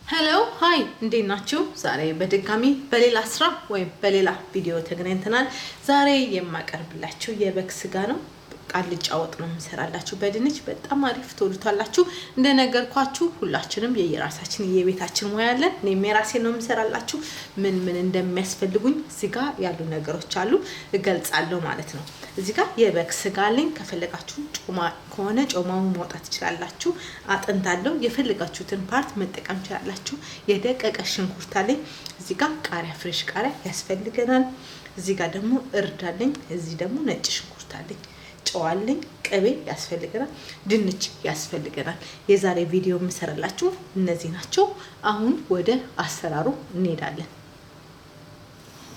Hello, hi፣ እንዴት ናችሁ? ዛሬ በድጋሚ በሌላ ስራ ወይም በሌላ ቪዲዮ ተገናኝተናል። ዛሬ የማቀርብላችሁ የበግ ስጋ ነው። አልጫ ወጥ ነው የምሰራላችሁ በድንች፣ በጣም አሪፍ፣ ትወዱታላችሁ። እንደነገርኳችሁ ሁላችንም የየራሳችን የቤታችን ሙያ አለን። እኔም የራሴን ነው የምሰራላችሁ። ምን ምን እንደሚያስፈልጉኝ እዚህ ጋ ያሉ ነገሮች አሉ፣ እገልጻለሁ ማለት ነው። እዚህ ጋር የበግ ስጋ አለኝ። ከፈለጋችሁ ጮማ ከሆነ ጮማውን ማውጣት ትችላላችሁ። አጥንት አለው። የፈለጋችሁትን part መጠቀም ትችላላችሁ። የደቀቀ ሽንኩርት አለኝ። እዚህ ጋር ቃሪያ፣ fresh ቃሪያ ያስፈልገናል። እዚህ ጋር ደግሞ እርድ አለኝ። እዚህ ደግሞ ነጭ ሽንኩርት አለኝ። ጨው አለኝ። ቅቤ ያስፈልገናል። ድንች ያስፈልገናል። የዛሬ ቪዲዮ የምሰራላችሁ እነዚህ ናቸው። አሁን ወደ አሰራሩ እንሄዳለን።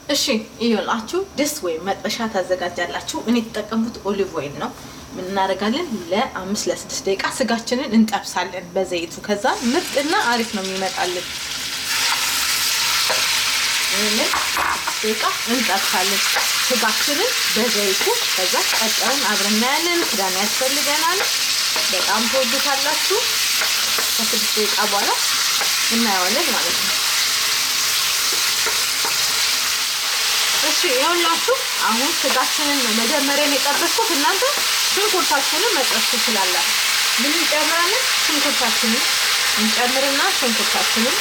እሺ፣ ይኸውላችሁ ድስት ወይም መጥበሻ ታዘጋጃላችሁ። እኔ የተጠቀምኩት olive oil ነው። ምን እናደርጋለን? ለ5 ለ6 ደቂቃ ስጋችንን እንጠብሳለን በዘይቱ። ከዛ ምርጥና አሪፍ ነው የሚመጣልን። ይህንን ደቂቃ እንጠብሳለን ስጋችንን በዘይቱ። ከዛ ቀጣዩን አብረን እናያለን። ክዳን ያስፈልገናል። በጣም ትወዱታላችሁ። ከ6 ደቂቃ በኋላ እናየዋለን ማለት ነው። እሺ፣ ይኸውላችሁ አሁን ስጋችንን ነው መጀመሪያ የጠበስኩት። እናንተ ሽንኩርታችሁንም መጥበስ ትችላላችሁ። ምን እንጨምራለን? ሽንኩርታችንን እንጨምርና ሽንኩርታችንን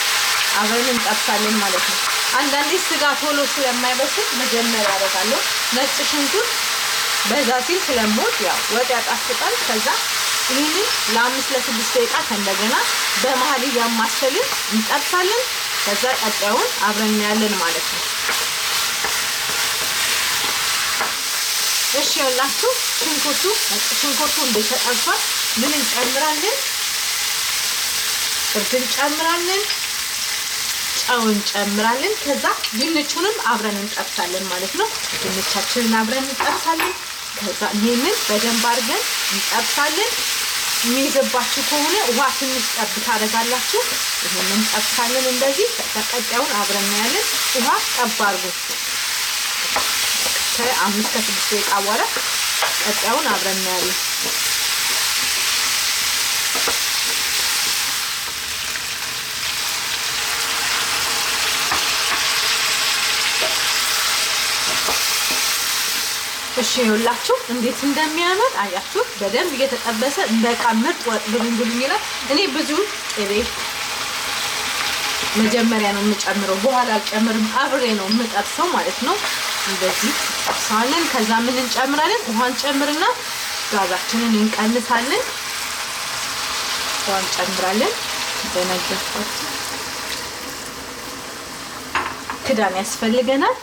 አብረን እንጠብሳለን ማለት ነው። አንዳንዴ ስጋ ቶሎ ስለማይበስል መጀመሪያ አደርጋለሁ። ነጭ ሽንኩርት በዛ ሲል ስለምወድ ያው ወጥ ያጣፍጣል። ከዛ ይህንን ለ5 ለ6 ደቂቃ ከእንደገና በመሀል እያማሰልን እንጠብሳለን። ከዛ ቀጣዩን አብረን እናያለን ማለት ነው። እሺ፣ ያላችሁ ሽንኩርቱ፣ ነጭ ሽንኩርቱ እንዴት ተጠብሷል። ምን እንጨምራለን? እርድ እንጨምራለን፣ ጨው እንጨምራለን። ከዛ ድንቹንም አብረን እንጠብሳለን ማለት ነው። ድንቻችንን አብረን እንጠብሳለን። ከዛ ይህንን በደንብ አድርገን እንጠብሳለን። የሚይዝባችሁ ከሆነ ውሃ ትንሽ ጠብ ታደርጋላችሁ። ይህንን እንጠብሳለን እንደዚህ። ቀጣዩን አብረን እናያለን። ውሃ ጠብ አድርጉ። ከ5 ከ6 ደቂቃ በኋላ ቀጣዩን አብረን እናያለን። እሺ፣ ይኸውላችሁ እንዴት እንደሚያምር አያችሁ። በደንብ እየተጠበሰ በቃ ምርጥ ወጥ ብሉኝ ብሉኝ ይላል። እኔ ብዙ ቅቤ መጀመሪያ ነው የምጨምረው፣ በኋላ አልጨምርም። አብሬ ነው የምጠብሰው ማለት ነው። እንደዚህ ጠብሰዋለን። ከዛ ምን እንጨምራለን? ውሃ እንጨምርና ጋዛችንን እንቀንሳለን። ውሃ እንጨምራለን። እንደነገርኳችሁ ክዳን ያስፈልገናል።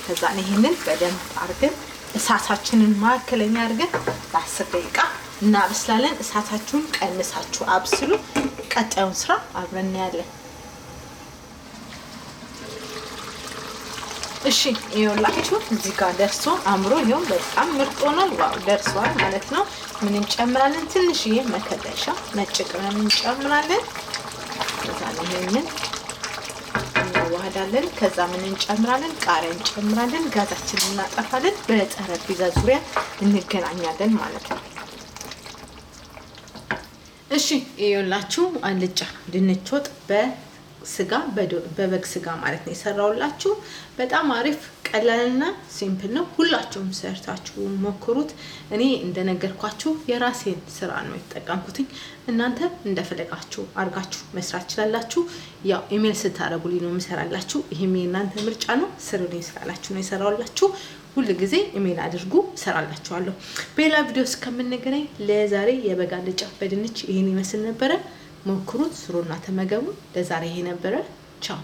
ከዛ ይህንን በደንብ አድርገን እሳታችንን መካከለኛ አድርገን ለ10 ደቂቃ እናበስላለን። እሳታችሁን ቀንሳችሁ አብስሉ። ቀጣዩን ስራ አብረን እናያለን። እሺ፣ ይኸውላችሁ እዚህ ጋር ደርሶ አምሮ ይኸው በጣም ምርጥ ሆኗል። Wow፣ ደርሷል ማለት ነው። ምን እንጨምራለን? ትንሽዬ መከለሻ ነጭ ቅመም እንጨምራለን። ከዛ ይሄንን እናዋህዳለን። ከዛ ምን እንጨምራለን? ቃሪያ እንጨምራለን። ጋዛችንን እናጠፋለን። በጠረጴዛ ዙሪያ እንገናኛለን ማለት ነው። እሺ፣ ይኸውላችሁ አልጫ ድንች ወጥ በስጋ፣ በበግ ስጋ ማለት ነው የሰራውላችሁ። በጣም አሪፍ፣ ቀላልና simple ነው። ሁላችሁም ሰርታችሁ ሞክሩት። እኔ እንደነገርኳችሁ የራሴን ስራ ነው የተጠቀምኩትኝ። እናንተ እንደፈለጋችሁ አድርጋችሁ መስራት ትችላላችሁ። ያው ኢሜል ስታደርጉልኝ ነው የምሰራላችሁ። ይሄም የእናንተ ምርጫ ነው። ስሩልኝ ስላላችሁ ነው የሰራውላችሁ። ሁል ጊዜ ኢሜል አድርጉ፣ እሰራላችኋለሁ። በሌላ ቪዲዮ እስከምንገናኝ ለዛሬ የበግ አልጫ በድንች ይህን ይመስል ነበረ። ሞክሩት፣ ስሩና ተመገቡ። ለዛሬ ይሄ ነበረ። ቻው።